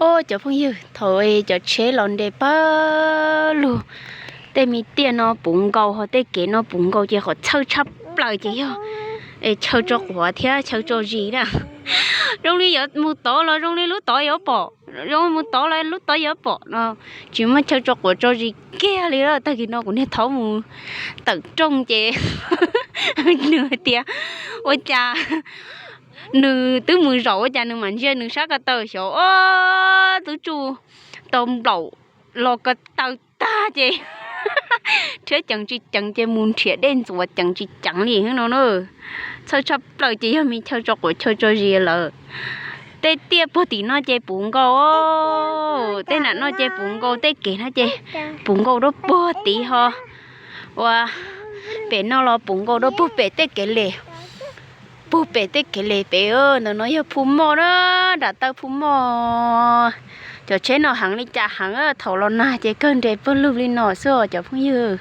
Os cov phooj ywg, thaum cov tsheb los nres pawg lug, tej me tiaj no puv nkaus ho tej kev no puv nkaus ces qhov txhawj tshaj plaws ces yog chaw tso quav thiab chaw tso zis na. Zoo li yuav mus tod los zoo li lub tod yuav pom, zoo li mus tod los lub tod yuav pom no, tsis muaj chaw tso quav tso zis kiag li. Tag kis no kuv niag thaub mus tawm rooj ces nws hais tias ua cas nws twb mus zaum ua cas nws mam ntsia nws sab ko taw xyov ob tug tsuj tau nplaum los ko taw tag ces rhiab ceev tsis ceev ces mus nrhiav dej ntxuav ceev tsis ceev li no na. Txhawj tshaj plaws ces yog me chaw tso quav chaw tso zis lawm. Tej tiaj puag tim no ces puv nkaus, tej nam no ces puv nkaus, tej kev no ces puv nkaus rau puag tid ho. Ua pem no los puv nkaus rau puag pem tej kev les, puag pem tej kev les pem. Ntawm no yog Phu Moj na, nram taw Phu Moj. Cov tsheb no heev li cas heev, thaum los nag ces kawg nres pawg lug li no xwb os cov phooj ywg.